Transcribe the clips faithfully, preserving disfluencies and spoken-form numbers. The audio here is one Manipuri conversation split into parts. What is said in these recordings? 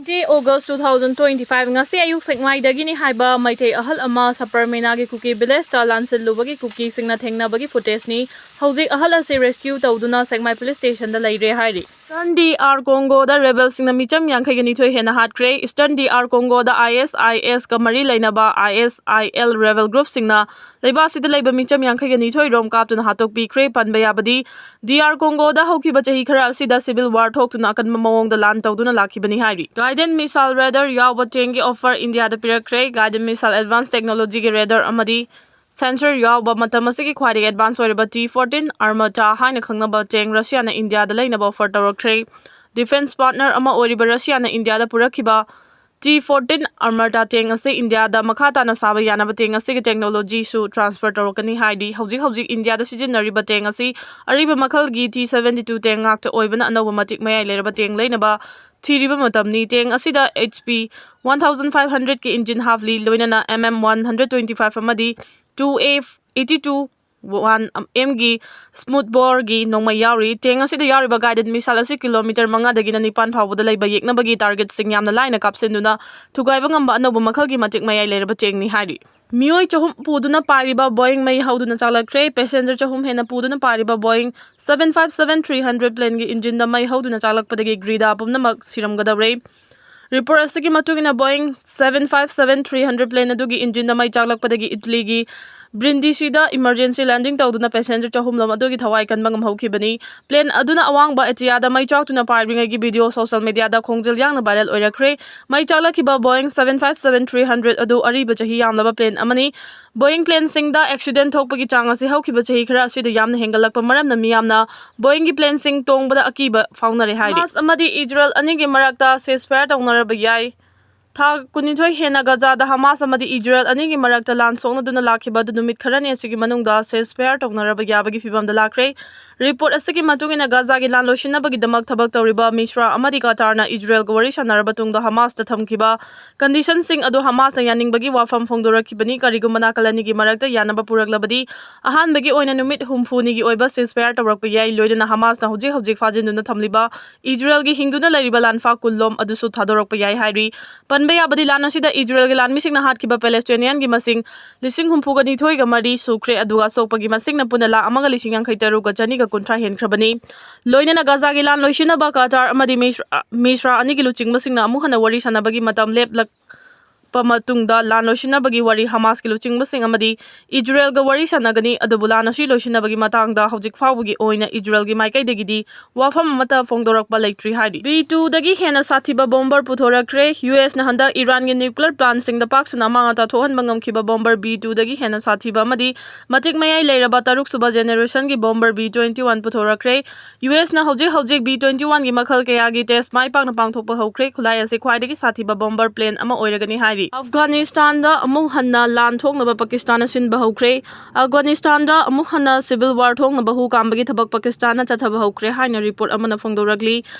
August two thousand twenty-five, ꯉꯁꯤ ꯑꯌꯨꯛ ꯁꯦꯛꯃꯥꯏꯗꯒꯤꯅꯤ ꯍꯥꯏꯕ ꯃꯩꯇꯩ ꯑꯍꯜ ꯑꯃ ꯁꯄꯔꯃꯦꯅꯥꯒꯤ ꯀꯨꯀꯤ ꯚꯤꯂꯦꯖꯇ ꯂꯥꯟꯁꯤꯜꯂꯨꯕꯒꯤ ꯀꯨꯀꯤꯁꯤꯡꯅ ꯊꯦꯡꯅꯕꯒꯤ ꯐꯨꯇꯦꯖꯅꯤ꯫ ꯍꯧꯖꯤꯛ ꯑꯍꯜ ꯑꯁꯤ ꯔꯦꯁꯀ꯭ꯌꯨ ꯇꯧꯗꯨꯅ ꯁꯦꯛꯃꯥꯏ ꯄꯨꯂꯤꯁ ꯁ꯭ꯇꯦꯁꯟꯗ ꯂꯩꯔꯦ ꯍꯥꯏꯔꯤ꯫ ꯏꯁꯇꯔꯟ ꯗꯤ ꯑꯥꯔ ꯀꯣꯡꯒꯣꯗ ꯔꯦꯕꯦꯜꯁꯤꯡꯅ ꯃꯤꯆꯝ ꯌꯥꯡꯈꯩꯒ ꯅꯤꯊꯣꯏ ꯍꯦꯟꯅ ꯍꯥꯠꯈ꯭ꯔꯦ꯫ ꯏꯁꯇꯔꯟ ꯗꯤ ꯑꯥꯔ ꯀꯣꯡꯒꯣꯗ ꯑꯥꯏ ꯑꯦꯁ ꯑꯥꯏ ꯑꯦꯁꯀ ꯃꯔꯤ ꯂꯩꯅꯕ ꯑꯥꯏ ꯑꯦꯁ ꯑꯥꯏ ꯑꯦꯜ ꯔꯦꯕꯦꯜ ꯒ꯭ꯔꯨꯞꯁꯤꯡꯅ ꯂꯩꯕꯥꯛ ꯑꯁꯤꯗ ꯂꯩꯕ ꯃꯤꯆꯝ ꯌꯥꯡꯈꯩꯒ ꯅꯤꯊꯣꯏ ꯔꯣꯝ ꯀꯥꯞꯇꯨꯅ ꯍꯥꯠꯇꯣꯛꯄꯤꯈ꯭ꯔꯦ꯫ ꯄꯟꯕ ꯌꯥꯕꯗꯤ, ꯗꯤ ꯑꯥꯔ ꯀꯣꯡꯒꯣꯗ ꯍꯧꯈꯤꯕ ꯆꯍꯤ ꯈꯔ ꯑꯁꯤꯗ ꯁꯤꯚꯤꯜ ꯋꯥꯔ ꯊꯣꯛꯇꯨꯅ ꯑꯀꯟꯕ ꯃꯑꯣꯡꯗ ꯂꯥꯟ ꯇꯧꯗꯨꯅ ꯂꯥꯛꯈꯤꯕꯅꯤ ꯍꯥꯏꯔꯤ꯫ Guided missile radar ꯌꯥꯎꯕ ꯇꯦꯡꯒꯤ ꯑꯣꯐꯔ ꯏꯟꯗꯤꯌꯥꯗ ꯄꯤꯔꯛꯈ꯭ꯔꯦ꯫ Guided missile advance technologyꯒꯤ ꯔꯦꯗꯥꯔ ꯑꯃꯗꯤ ꯁꯦꯟꯁꯔ ꯌꯥꯎꯕ ꯃꯇꯝ ꯑꯁꯤꯒꯤ ꯈ꯭ꯋꯥꯏꯗꯒꯤ ꯑꯦꯗꯚꯥꯟꯁ ꯑꯣꯏꯔꯕ ꯇꯤ ꯐꯣꯔꯇꯤꯟ ꯑꯥꯔꯃꯥꯇꯥ ꯍꯥꯏꯅ ꯈꯪꯅꯕ ꯇꯦꯡ ꯔꯁꯤꯌꯥꯅ ꯏꯟꯗꯤꯌꯥꯗ ꯂꯩꯅꯕ ꯑꯣꯐꯔ ꯇꯧꯔꯛꯈ꯭ꯔꯦ꯫ ꯗꯤꯐꯦꯟꯁ ꯄꯥꯔꯠꯅꯔ ꯑꯃ ꯑꯣꯏꯔꯤꯕ ꯔꯁꯤꯌꯥꯅ ꯏꯟꯗꯤꯌꯥꯗ ꯄꯨꯔꯛꯈꯤꯕ ꯇꯤ ꯐꯣꯔꯇꯤꯟ ꯑꯥꯔꯃꯥꯇꯥ ꯇꯦꯡ ꯑꯁꯤ ꯏꯟꯗꯤꯌꯥꯗ ꯃꯈꯥ ꯇꯥꯅ ꯁꯥꯕ ꯌꯥꯅꯕ ꯇꯦꯡ ꯑꯁꯤꯒꯤ ꯇꯦꯛꯅꯣꯂꯣꯖꯤꯁꯨ ꯇ꯭ꯔꯥꯟꯁꯐꯔ ꯇꯧꯔꯛꯀꯅꯤ ꯍꯥꯏꯔꯤ꯫ ꯍꯧꯖꯤꯛ ꯍꯧꯖꯤꯛ ꯏꯟꯗꯤꯌꯥꯗ ꯁꯤꯖꯤꯟꯅꯔꯤꯕ ꯇꯦꯡ ꯑꯁꯤ ꯑꯔꯤꯕ ꯃꯈꯜꯒꯤ ꯇꯤ ꯁꯚꯦꯟꯇꯤ ꯇꯨ ꯇꯦꯡ ꯉꯥꯛꯇ ꯑꯣꯏꯕꯅ ꯑꯅꯧꯕ ꯃꯇꯤꯛ ꯃꯌꯥꯏ ꯂꯩꯔꯕ ꯇꯦꯡ ꯂꯩꯅꯕ ꯊꯤꯔꯤꯕ ꯃꯇꯝꯅꯤ꯫ ꯇꯦꯡ ꯑꯁꯤꯗ H P one thousand five ꯍꯟꯗ꯭ꯔꯦꯠꯀꯤ ꯏꯟꯖꯤꯟ ꯍꯥꯞꯂꯤ, ꯂꯣꯏꯅꯅ M M one hundred twenty five ꯑꯃꯗꯤ two F eighty two one ꯑꯦꯝꯒꯤ ꯁ꯭ꯃꯨꯠ ꯕꯣꯔꯒꯤ ꯅꯣꯡꯃꯩ ꯌꯥꯎꯔꯤ꯫ ꯇꯦꯡ ꯑꯁꯤꯗ ꯌꯥꯎꯔꯤꯕ ꯒꯥꯏꯗꯦꯠ ꯃꯤꯁꯥꯏꯜ ꯑꯁꯤ ꯀꯤꯂꯣꯃꯤꯇꯔ ꯃꯉꯥꯗꯒꯤꯅ ꯅꯤꯄꯥꯟ ꯐꯥꯎꯕꯗ ꯂꯩꯕ ꯌꯦꯛꯅꯕꯒꯤ ꯇꯥꯔꯒꯦꯠꯁꯤꯡ ꯌꯥꯝꯅ ꯂꯥꯏꯅ ꯀꯥꯞꯁꯤꯟꯗꯨꯅ ꯊꯨꯒꯥꯏꯕ ꯉꯝꯕ ꯑꯅꯧꯕ ꯃꯈꯜꯒꯤ ꯃꯇꯤꯛ ꯃꯌꯥꯏ ꯂꯩꯔꯕ ꯇꯦꯡꯅꯤ ꯍꯥꯏꯔꯤ꯫ ꯃꯤꯑꯣꯏ ꯆꯍꯨꯝ ꯄꯨꯗꯨꯅ ꯄꯥꯏꯔꯤꯕ ꯕꯣꯏꯡ ꯃꯩ ꯍꯧꯗꯨꯅ ꯆꯥꯛꯂꯛꯈ꯭ꯔꯦ꯫ ꯄꯦꯁꯦꯟꯖꯔ ꯆꯍꯨꯝ ꯍꯦꯟꯅ ꯄꯨꯗꯨꯅ ꯄꯥꯏꯔꯤꯕ Boeing seven five seven three hundred ꯄ꯭ꯂꯦꯟꯒꯤ ꯏꯟꯖꯤꯟꯗ ꯃꯩ ꯍꯧꯗꯨꯅ ꯆꯥꯛꯂꯛꯄꯗꯒꯤ ꯒ꯭ꯔꯤꯗꯥ ꯄꯨꯝꯅꯃꯛ ꯁꯤꯔꯝꯒꯗꯧꯔꯦ꯫ ꯔꯤꯄꯣꯔꯠ ꯑꯁꯤꯒꯤ ꯃꯇꯨꯡ ꯏꯟꯅ Boeing seven five seven three hundred plane ꯑꯗꯨꯒꯤ ꯏꯟꯖꯤꯟꯗ ꯃꯩ ꯆꯥꯛꯂꯛꯄꯗꯒꯤ ꯏꯇꯂꯤꯒꯤ ꯕ꯭ꯔꯤꯟꯗꯤꯁꯤꯗ ꯏꯃꯔꯖꯦꯟꯁꯤ ꯂꯦꯟꯗꯤꯡ ꯇꯧꯗꯨꯅ ꯄꯦꯁꯦꯟꯖꯔ ꯆꯍꯨꯝ ꯂꯣꯝ ꯑꯗꯨꯒꯤ ꯊꯋꯥꯏ ꯀꯟꯕ ꯉꯝꯍꯧꯈꯤꯕꯅꯤ꯫ ꯄ꯭ꯂꯦꯟ ꯑꯗꯨꯅ ꯑꯋꯥꯡꯕ ꯑꯦꯇꯤꯌꯥꯗ ꯃꯩ ꯆꯥꯛꯇꯨꯅ ꯄꯥꯏꯔꯤꯉꯩꯒꯤ ꯚꯤꯗꯤꯑꯣ ꯁꯣꯁꯤꯌꯦꯜ ꯃꯤꯗꯤꯌꯥꯗ ꯈꯣꯡꯖꯦꯜ ꯌꯥꯡꯅ ꯚꯥꯏꯔꯦꯜ ꯑꯣꯏꯔꯛꯈ꯭ꯔꯦ꯫ ꯃꯩ ꯆꯥꯛꯂꯛꯈꯤꯕ Boeing seven five seven three hundred ꯑꯗꯨ ꯑꯔꯤꯕ ꯆꯍꯤ ꯌꯥꯝꯂꯕ ꯄ꯭ꯂꯦꯟ ꯑꯃꯅꯤ꯫ ꯕꯣꯏꯡ ꯄ꯭ꯂꯦꯟꯁꯤꯡꯗ ꯑꯦꯛꯁꯤꯗꯦꯟ ꯊꯣꯛꯄꯒꯤ ꯆꯥꯡ ꯑꯁꯤ ꯍꯧꯈꯤꯕ ꯆꯍꯤ ꯈꯔ ꯑꯁꯤꯗ ꯌꯥꯝꯅ ꯍꯦꯟꯒꯠꯂꯛꯄ ꯃꯔꯝꯅ ꯃꯤꯌꯥꯝꯅ ꯕꯣꯏꯡꯒꯤ ꯄ꯭ꯂꯦꯟꯁꯤꯡ ꯇꯣꯡꯕꯗ ꯑꯀꯤꯕ ꯐꯥꯎꯅꯔꯦ ꯍꯥꯏꯔꯤ꯫ ꯍꯃꯥꯁ ꯑꯃꯗꯤ ꯏꯖꯔꯦꯜ ꯑꯅꯤꯒꯤ ꯃꯔꯛꯇ ceasefire ꯇꯧꯅꯔꯕ ꯌꯥꯏ꯫ ꯊꯥ ꯀꯨꯟꯅꯤꯊꯣꯏ ꯍꯦꯟꯅ ꯒꯖꯥꯗ ꯍꯃꯥꯁ ꯑꯃꯗꯤ ꯏꯖꯔꯦꯜ ꯑꯅꯤꯒꯤ ꯃꯔꯛꯇ ꯂꯥꯟ ꯁꯣꯛꯅꯗꯨꯅ ꯂꯥꯛꯈꯤꯕ ꯑꯗꯨ ꯅꯨꯃꯤꯠ ꯈꯔꯅꯤ ꯑꯁꯤꯒꯤ ꯃꯅꯨꯡꯗ ceasefire ꯇꯧꯅꯔꯕ ꯌꯥꯕꯒꯤ ꯐꯤꯕꯝꯗ ꯂꯥꯛꯈ꯭ꯔꯦ꯫ ꯔꯤꯄꯣꯔꯠ ꯑꯁꯤꯒꯤ ꯃꯇꯨꯡ ꯏꯟꯅ, ꯒꯥꯖꯥꯒꯤ ꯂꯥꯟ ꯂꯣꯏꯁꯤꯟꯅꯕꯒꯤꯗꯃꯛ ꯊꯕꯛ ꯇꯧꯔꯤꯕ ꯃꯤꯁ꯭ꯔꯥ ꯑꯃꯗꯤ ꯀꯇꯥꯔꯅ ꯏꯖꯔꯦꯜꯒ ꯋꯥꯔꯤ ꯁꯥꯟꯅꯔꯕ ꯇꯨꯡꯗ ꯍꯃꯥꯁꯇ ꯊꯝꯈꯤꯕ ꯀꯟꯗꯤꯁꯟꯁꯤꯡ ꯑꯗꯨ ꯍꯃꯥꯁꯅ ꯌꯥꯅꯤꯡꯕꯒꯤ ꯋꯥꯐꯝ ꯐꯣꯡꯗꯣꯔꯛꯈꯤꯕꯅꯤ꯫ ꯀꯔꯤꯒꯨꯝꯕ ꯅꯥꯀꯜ ꯑꯅꯤꯒꯤ ꯃꯔꯛꯇ ꯌꯥꯅꯕ ꯄꯨꯔꯛꯂꯕꯗꯤ, ꯑꯍꯥꯟꯕꯒꯤ ꯑꯣꯏꯅ ꯅꯨꯃꯤꯠ ꯍꯨꯝꯐꯨꯅꯤꯒꯤ ꯑꯣꯏꯕ ceasefire ꯇꯧꯔꯛꯄ ꯌꯥꯏ, ꯂꯣꯏꯅꯅ ꯍꯃꯥꯁꯅ ꯍꯧꯖꯤꯛ ꯍꯧꯖꯤꯛ ꯐꯥꯖꯤꯟꯗꯨꯅ ꯊꯝꯂꯤꯕ ꯏꯖꯔꯦꯜꯒꯤ ꯍꯤꯡꯗꯨꯅ ꯂꯩꯔꯤꯕ ꯂꯥꯟꯐꯥ ꯀꯨꯟꯂꯣꯝ ꯑꯗꯨꯁꯨ ꯊꯥꯗꯣꯔꯛꯄ ꯌꯥꯏ ꯍꯥꯏꯔꯤ꯫ ꯄꯟꯕ ꯌꯥꯕꯗꯤ, ꯂꯥꯟ ꯑꯁꯤꯗ ꯏꯖꯔꯦꯜꯒꯤ ꯂꯥꯟꯃꯤꯁꯤꯡꯅ ꯍꯥꯠꯈꯤꯕ ꯄꯦꯂꯦꯁꯇꯤꯅꯤꯌꯥꯟꯒꯤ ꯃꯁꯤꯡ ꯂꯤꯁꯤꯡ ꯍꯨꯝꯐꯨꯒ ꯅꯤꯊꯣꯏꯒ ꯃꯔꯤ ꯁꯨꯈ꯭ꯔꯦ, ꯑꯗꯨꯒ ꯑꯁꯣꯛꯄꯒꯤ ꯃꯁꯤꯡꯅ ꯄꯨꯟꯅ ꯂꯥꯈ ꯑꯃꯒ ꯂꯤꯁꯤꯡ ꯌꯥꯡꯈꯩ ꯇꯔꯨꯛꯀ ꯆꯅꯤꯒ ꯀꯨꯟꯊ꯭ꯔꯥ ꯍꯦꯟꯈ꯭ꯔꯕꯅꯤ꯫ ꯂꯣꯏꯅꯅ ꯒꯥꯖꯥꯒꯤ ꯂꯥꯟ ꯂꯣꯏꯁꯤꯟꯅꯕ ꯀꯇꯥꯔ ꯑꯃꯗꯤ ꯃꯤꯁ꯭ꯔꯥ, ꯃꯤꯁ꯭ꯔꯥ ꯑꯅꯤꯒꯤ ꯂꯨꯆꯤꯡꯕꯁꯤꯡꯅ ꯑꯃꯨꯛ ꯍꯟꯅ ꯋꯥꯔꯤ ꯁꯥꯟꯅꯕꯒꯤ ꯃꯇꯝ ꯂꯦꯞꯂꯛꯄ ꯃꯇꯨꯡꯗ, ꯂꯥꯟ ꯂꯣꯏꯁꯤꯟꯅꯕꯒꯤ ꯋꯥꯔꯤ ꯍꯃꯥꯁꯀꯤ ꯂꯨꯆꯤꯡꯕꯁꯤꯡ ꯑꯃꯗꯤ ꯏꯖꯔꯦꯜꯒ ꯋꯥꯔꯤ ꯁꯥꯟꯅꯒꯅꯤ, ꯑꯗꯨꯕꯨ ꯂꯥꯟ ꯑꯁꯤ ꯂꯣꯏꯁꯤꯟꯅꯕꯒꯤ ꯃꯇꯥꯡꯗ ꯍꯧꯖꯤꯛ ꯐꯥꯎꯕꯒꯤ ꯑꯣꯏꯅ ꯏꯖꯔꯦꯜꯒꯤ ꯃꯥꯏꯀꯩꯗꯒꯤꯗꯤ ꯋꯥꯐꯝ ꯑꯃꯠꯇ ꯐꯣꯡꯗꯣꯔꯛꯄ ꯂꯩꯇ꯭ꯔꯤ ꯍꯥꯏꯔꯤ꯫ ꯕꯤ ꯇꯨꯗꯒꯤ ꯍꯦꯟꯅ ꯁꯥꯊꯤꯕ ꯕꯣꯝꯕꯔ ꯄꯨꯊꯣꯔꯛꯈ꯭ꯔꯦ꯫ ꯌꯨ ꯑꯦꯁꯅ ꯍꯟꯗꯛ ꯏꯔꯥꯟꯒꯤ ꯅ꯭ꯌꯨꯀ꯭ꯂꯤꯌꯔ ꯄ꯭ꯂꯥꯟꯁꯤꯡꯗ ꯄꯥꯛ ꯁꯟꯅ ꯑꯃꯥꯡ ꯑꯇꯥ ꯊꯣꯛꯍꯟꯕ ꯉꯝꯈꯤꯕ ꯕꯣꯝꯕꯔ ꯕꯤ ꯇꯨꯗꯒꯤ ꯍꯦꯟꯅ ꯁꯥꯊꯤꯕ ꯑꯃꯗꯤ ꯃꯇꯤꯛ ꯃꯌꯥꯏ ꯂꯩꯔꯕ ꯇꯔꯨꯛ ꯁꯨꯕ ꯖꯦꯅꯦꯔꯦꯁꯟꯒꯤ ꯕꯣꯝꯕꯔ ꯕꯤ ꯇ꯭ꯋꯦꯟꯇꯤ ꯋꯥꯟ ꯄꯨꯊꯣꯔꯛꯈ꯭ꯔꯦ꯫ ꯌꯨ ꯑꯦꯁꯅ ꯍꯧꯖꯤꯛ ꯍꯧꯖꯤꯛ ꯕꯤ ꯇ꯭ꯋꯦꯟꯇꯤ ꯋꯥꯟꯒꯤ ꯃꯈꯜ ꯀꯌꯥꯒꯤ ꯇꯦꯁ ꯃꯥꯏ ꯄꯥꯛꯅ ꯄꯥꯡꯊꯣꯛꯄ ꯍꯧꯈ꯭ꯔꯦ꯫ ꯈꯨꯠꯂꯥꯏ ꯑꯁꯤ ꯈ꯭ꯋꯥꯏꯗꯒꯤ ꯁꯥꯊꯤꯕ ꯕꯣꯝꯕꯔ ꯄ꯭ꯂꯦꯟ ꯑꯃ ꯑꯣꯏꯔꯒꯅꯤ ꯍꯥꯏꯔꯤ꯫ ꯑꯐꯒꯥꯅꯤꯁꯇꯥꯟꯗ ꯑꯃꯨꯛ ꯍꯟꯅ ꯂꯥꯟ ꯊꯣꯛꯅꯕ ꯄꯥꯀꯤꯁꯇꯥꯟꯅ ꯁꯤꯟꯕ ꯍꯧꯈ꯭ꯔꯦ꯫ ꯑꯐꯒꯥꯅꯤꯁꯇꯥꯟꯗ ꯑꯃꯨꯛ ꯍꯟꯅ civil war ꯊꯣꯛꯅꯕ ꯍꯨ ꯀꯥꯝꯕꯒꯤ ꯊꯕꯛ ꯄꯥꯀꯤꯁꯇꯥꯟꯅ ꯆꯠꯊꯕ ꯍꯧꯈ꯭ꯔꯦ ꯍꯥꯏꯅ ꯔꯤꯄꯣꯔꯠ ꯑꯃꯅ ꯐꯣꯡꯗꯣꯔꯛꯂꯤ꯫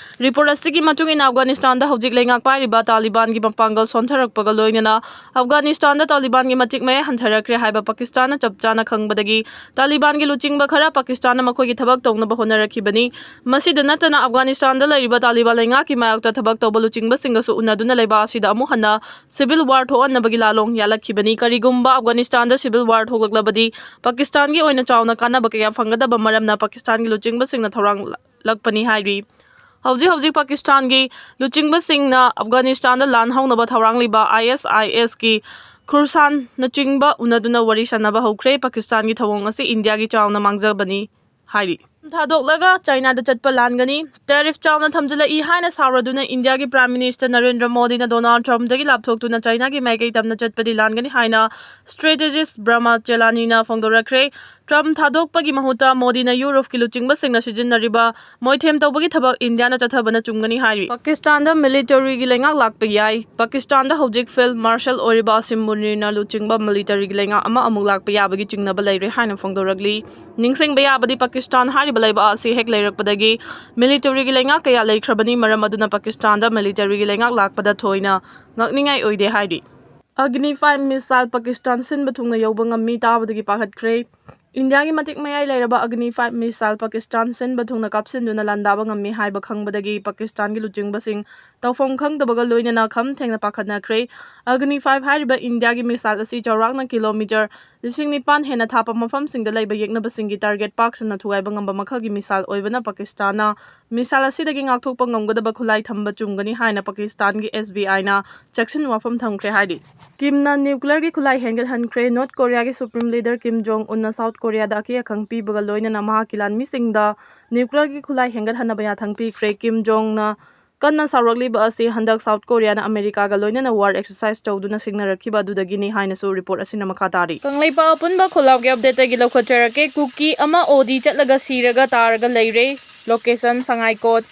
ꯔꯤꯄꯣꯔꯠ ꯑꯁꯤꯒꯤ ꯃꯇꯨꯡ ꯏꯟꯅ, ꯑꯐꯒꯥꯅꯤꯁꯇꯥꯟꯗ ꯍꯧꯖꯤꯛ ꯂꯩꯉꯥꯛ ꯄꯥꯏꯔꯤꯕ ꯇꯥꯂꯤꯕꯥꯟꯒꯤ ꯃꯄꯥꯡꯒꯜ ꯁꯣꯟꯊꯔꯛꯄꯒ ꯂꯣꯏꯅꯅ ꯑꯐꯒꯥꯅꯤꯁꯇꯥꯟꯗ ꯇꯥꯂꯤꯕꯥꯟꯒꯤ ꯃꯇꯤꯛ ꯃꯌꯥꯏ ꯍꯟꯊꯔꯛꯈ꯭ꯔꯦ ꯍꯥꯏꯕ ꯄꯥꯀꯤꯁꯇꯥꯟꯅ ꯆꯞ ꯆꯥꯅ ꯈꯪꯕꯗꯒꯤ, ꯇꯥꯂꯤꯕꯥꯟꯒꯤ ꯂꯨꯆꯤꯡꯕ ꯈꯔ ꯄꯥꯀꯤꯁꯇꯥꯟꯅ ꯃꯈꯣꯏꯒꯤ ꯊꯕꯛ ꯇꯧꯅꯕ ꯍꯣꯠꯅꯔꯛꯈꯤꯕꯅꯤ꯫ ꯃꯁꯤꯗ ꯅꯠꯇꯅ, ꯑꯐꯒꯥꯅꯤꯁꯇꯥꯟꯗ ꯂꯩꯔꯤꯕ ꯇꯥꯂꯤꯕꯥꯟ ꯂꯩꯉꯥꯛꯀꯤ ꯃꯥꯌꯣꯛꯇ ꯊꯕꯛ ꯇꯧꯕ ꯂꯨꯆꯤꯡꯕꯁꯤꯡꯒꯁꯨ ꯎꯅꯗꯨꯅ ꯂꯩꯕꯥꯛ ꯑꯁꯤꯗ ꯑꯃꯨꯛ ꯍꯟꯅ civil war ꯊꯣꯛꯍꯟꯅꯕꯒꯤ ꯂꯥꯂꯣꯡ ꯌꯥꯜꯂꯛꯈꯤꯕꯅꯤ꯫ ꯀꯔꯤꯒꯨꯝꯕ ꯑꯐꯒꯥꯅꯤꯁꯇꯥꯟꯗ civil war ꯊꯣꯛꯂꯛꯂꯕꯗꯤ, ꯄꯥꯀꯤꯁꯇꯥꯟꯒꯤ ꯑꯣꯏꯅ ꯆꯥꯎꯅ ꯀꯥꯟꯅꯕ ꯀꯌꯥ ꯐꯪꯒꯗꯕ ꯃꯔꯝꯅ ꯄꯥꯀꯤꯁꯇꯥꯟꯒꯤ ꯂꯨꯆꯤꯡꯕꯁꯤꯡꯅ ꯊꯧꯔꯥꯡꯂꯛꯄꯅꯤ ꯍꯥꯏꯔꯤ꯫ ꯍꯧꯖꯤꯛ ꯍꯧꯖꯤꯛ ꯄꯥꯀꯤꯁꯇꯥꯟꯒꯤ ꯂꯨꯆꯤꯡꯕꯁꯤꯡꯅ ꯑꯐꯒꯥꯅꯤꯁꯇꯥꯟꯗ ꯂꯥꯟ ꯍꯧꯅꯕ ꯊꯧꯔꯥꯡꯂꯤꯕ ꯑꯥꯏ ꯑꯦꯁ ꯑꯥꯏ ꯑꯦꯁꯀꯤ ꯈꯨꯔꯁꯥꯟꯅꯆꯤꯡꯕ ꯎꯅꯗꯨꯅ ꯋꯥꯔꯤ ꯁꯥꯟꯅꯕ ꯍꯧꯈ꯭ꯔꯦ꯫ ꯄꯥꯀꯤꯁꯇꯥꯟꯒꯤ ꯊꯧꯑꯣꯡ ꯑꯁꯤ ꯏꯟꯗꯤꯌꯥꯒꯤ ꯆꯥꯎꯅ ꯃꯥꯡꯖꯕꯅꯤ ꯍꯥꯏꯔꯤ꯫ ꯊꯥꯗꯣꯛꯂꯒ ꯆꯥꯏꯅꯥꯗ ꯆꯠꯄ ꯂꯥꯟꯒꯅꯤ꯫ Tariff ꯆꯥꯎꯅ ꯊꯝꯖꯤꯜꯂꯛꯏ ꯍꯥꯏꯅ ꯁꯥꯎꯔꯗꯨꯅ ꯏꯟꯗꯤꯌꯥꯒꯤ Prime Minister ꯅꯔꯦꯟꯗ꯭ꯔ ꯃꯣꯗꯤꯅ ꯗꯣꯅꯥꯜꯗ ꯇ꯭ꯔꯝꯞꯇꯒꯤ ꯂꯥꯞꯊꯣꯛꯇꯨꯅ ꯆꯥꯏꯅꯥꯒꯤ ꯃꯥꯏꯀꯩ ꯇꯝꯅ ꯆꯠꯄꯗꯤ ꯂꯥꯟꯒꯅꯤ ꯍꯥꯏꯅ strategist ꯕ꯭ꯔꯍꯃ ꯆꯦꯂꯥꯅꯤꯅ ꯐꯣꯡꯗꯣꯔꯛꯈ꯭ꯔꯦ꯫ ꯇ꯭ꯔꯝꯞ ꯊꯥꯗꯣꯛꯄꯒꯤ ꯃꯍꯨꯠꯇ ꯃꯣꯗꯤꯅ ꯌꯨꯔꯣꯞꯀꯤ ꯂꯨꯆꯤꯡꯕꯁꯤꯡꯅ ꯁꯤꯖꯤꯟꯅꯔꯤꯕ ꯃꯣꯏꯊꯦꯝ ꯇꯧꯕꯒꯤ ꯊꯕꯛ ꯏꯟꯗꯤꯌꯥꯅ ꯆꯠꯊꯕꯅ ꯆꯨꯝꯒꯅꯤ ꯍꯥꯏꯔꯤ꯫ ꯄꯥꯀꯤꯁꯇꯥꯟꯗ ꯃꯤꯂꯤꯇꯔꯤꯒꯤ ꯂꯩꯉꯥꯛ ꯂꯥꯛꯄ ꯌꯥꯏ꯫ ꯄꯥꯀꯤꯁꯇꯥꯟꯗ ꯍꯧꯖꯤꯛ ꯐꯤꯜꯗ ꯃꯥꯔꯁꯜ ꯑꯣꯏꯔꯤꯕ ꯑꯁꯤꯝ ꯃꯨꯅꯤꯔꯅ ꯂꯨꯆꯤꯡꯕ ꯃꯤꯂꯤꯇꯔꯤꯒꯤ ꯂꯩꯉꯥꯛ ꯑꯃ ꯑꯃꯨꯛ ꯂꯥꯛꯄ ꯌꯥꯕꯒꯤ ꯆꯤꯡꯅꯕ ꯂꯩꯔꯦ ꯍꯥꯏꯅ ꯐꯣꯡꯗꯣꯔꯛꯂꯤ꯫ ꯅꯤꯡꯁꯤꯡꯕ ꯌꯥꯕꯗꯤ, ꯄꯥꯀꯤꯁꯇꯥꯟ ꯍꯥꯏꯔꯤꯕ ꯂꯩꯕꯥꯛ ꯑꯁꯤ ꯍꯦꯛ ꯂꯩꯔꯛꯄꯗꯒꯤ ꯃꯤꯂꯤꯇꯔꯤꯒꯤ ꯂꯩꯉꯥꯛ ꯀꯌꯥ ꯂꯩꯈ꯭ꯔꯕꯅꯤ꯫ ꯃꯔꯝ ꯑꯗꯨꯅ ꯄꯥꯀꯤꯁꯇꯥꯟꯗ ꯃꯤꯂꯤꯇꯔꯤꯒꯤ ꯂꯩꯉꯥꯛ ꯂꯥꯛꯄꯗ ꯊꯣꯏꯅ ꯉꯛꯅꯤꯡꯉꯥꯏ ꯑꯣꯏꯗꯦ ꯍꯥꯏꯔꯤ꯫ ꯑꯒꯅꯤ ꯐꯥꯏꯚ ꯃꯤꯁꯥꯏꯜ ꯄꯥꯀꯤꯁꯇꯥꯟ ꯁꯤꯟꯕ ꯊꯨꯡꯅ ꯌꯧꯕ ꯉꯝꯃꯤ ꯇꯥꯕꯗꯒꯤ ꯄꯥꯈꯠꯈ꯭ꯔꯦ꯫ ꯏꯟꯗꯤꯌꯥꯒꯤ ꯃꯇꯤꯛ ꯃꯌꯥꯏ ꯂꯩꯔꯕ ꯑꯒꯅꯤ ꯐꯥꯏꯚ ꯃꯤꯁꯥꯏꯜ ꯄꯥꯀꯤꯁꯇꯥꯟ ꯁꯤꯟꯕ ꯊꯨꯡꯅ ꯀꯥꯞꯁꯤꯟꯗꯨꯅ ꯂꯥꯟꯗꯥꯕ ꯉꯝꯃꯤ ꯍꯥꯏꯕ ꯈꯪꯕꯗꯒꯤ ꯄꯥꯀꯤꯁꯇꯥꯟꯒꯤ ꯂꯨꯆꯤꯡꯕꯁꯤꯡ ꯇꯧꯐꯝ ꯈꯪꯗꯕꯒ ꯂꯣꯏꯅꯅ ꯈꯝ ꯊꯦꯡꯅ ꯄꯥꯈꯠꯅꯈ꯭ꯔꯦ꯫ ꯑꯒꯅꯤ ꯐꯥꯏꯚ ꯍꯥꯏꯔꯤꯕ ꯏꯟꯗꯤꯌꯥꯒꯤ ꯃꯤꯁꯥꯏꯜ ꯑꯁꯤ ꯆꯥꯎꯔꯥꯛꯅ ꯀꯤꯂꯣꯃꯤꯇꯔ ꯂꯤꯁꯤꯡ ꯅꯤꯄꯥꯟ ꯍꯦꯟꯅ ꯊꯥꯞꯄ ꯃꯐꯝꯁꯤꯡꯗ ꯂꯩꯕ ꯌꯦꯛꯅꯕꯁꯤꯡꯒꯤ ꯇꯥꯔꯒꯦꯠ ꯄꯥꯛ ꯁꯟꯅ ꯊꯨꯒꯥꯏꯕ ꯉꯝꯕ ꯃꯈꯜꯒꯤ ꯃꯤꯁꯥꯏꯜ ꯑꯣꯏꯕꯅ ꯄꯥꯀꯤꯁꯇꯥꯟꯅ ꯃꯤꯁꯥꯏꯜ ꯑꯁꯤꯗꯒꯤ ꯉꯥꯛꯊꯣꯛꯄ ꯉꯝꯒꯗꯕ ꯈꯨꯠꯂꯥꯏ ꯊꯝꯕ ꯆꯨꯝꯒꯅꯤ ꯍꯥꯏꯅ ꯄꯥꯀꯤꯁꯇꯥꯟꯒꯤ ꯑꯦꯁ ꯕꯤ ꯑꯥꯏꯅ ꯆꯦꯛꯁꯤꯟ ꯋꯥꯐꯝ ꯊꯝꯈ꯭ꯔꯦ ꯍꯥꯏꯔꯤ꯫ ꯀꯤꯝꯅ ꯅ꯭ꯌꯨꯀ꯭ꯂꯤꯌꯔꯒꯤ ꯈꯨꯠꯂꯥꯏ ꯍꯦꯟꯒꯠꯍꯟꯈ꯭ꯔꯦ꯫ ꯅꯣꯔꯠ ꯀꯣꯔꯤꯌꯥꯒꯤ supreme leader Kim Jong ꯎꯟꯅ south ꯀꯣꯔꯤꯌꯥꯗ ꯑꯀꯤ ꯑꯈꯪ ꯄꯤꯕꯒ ꯂꯣꯏꯅꯅ ꯃꯍꯥꯛꯀꯤ ꯂꯥꯟꯃꯤꯁꯤꯡꯗ ꯅ꯭ꯌꯨꯀ꯭ꯂꯤꯌꯔꯒꯤ ꯈꯨꯠꯂꯥꯏ ꯍꯦꯟꯒꯠꯍꯟꯅꯕ ꯌꯥꯊꯪ ꯄꯤꯈ꯭ꯔꯦ꯫ ꯀꯤꯝ ꯖꯣꯡꯅ ꯀꯟꯅ ꯁꯥꯎꯔꯛꯂꯤꯕ ꯑꯁꯤ ꯍꯟꯗꯛ ꯁꯥꯎꯠ ꯀꯣꯔꯤꯌꯥꯅ ꯑꯃꯦꯔꯤꯀꯥꯒ ꯂꯣꯏꯅꯅ ꯋꯥꯔ ꯑꯦꯛꯁꯔꯁꯥꯏꯁ ꯇꯧꯗꯨꯅ ꯁꯤꯡꯅꯔꯛꯈꯤꯕ ꯑꯗꯨꯗꯒꯤꯅꯤ ꯍꯥꯏꯅꯁꯨ ꯔꯤꯄꯣꯔꯠ ꯑꯁꯤꯅ ꯃꯈꯥ ꯇꯥꯔꯤ꯫ ꯀꯪꯂꯩꯄꯥꯛ ꯑꯄꯨꯟꯕ ꯈꯨꯜꯂꯥꯎꯒꯤ ꯑꯞꯗꯦꯠꯇꯒꯤ ꯂꯧꯈꯠꯆꯔꯛꯀꯦ꯫ ꯀꯨꯀꯤ ꯑꯃ ꯑꯣꯗꯤ ꯆꯠꯂꯒ ꯁꯤꯔꯒ ꯇꯥꯔꯒ ꯂꯩꯔꯦ꯫ ꯂꯣꯀꯦꯁꯟ ꯁꯉꯥꯏꯀꯣꯠ꯫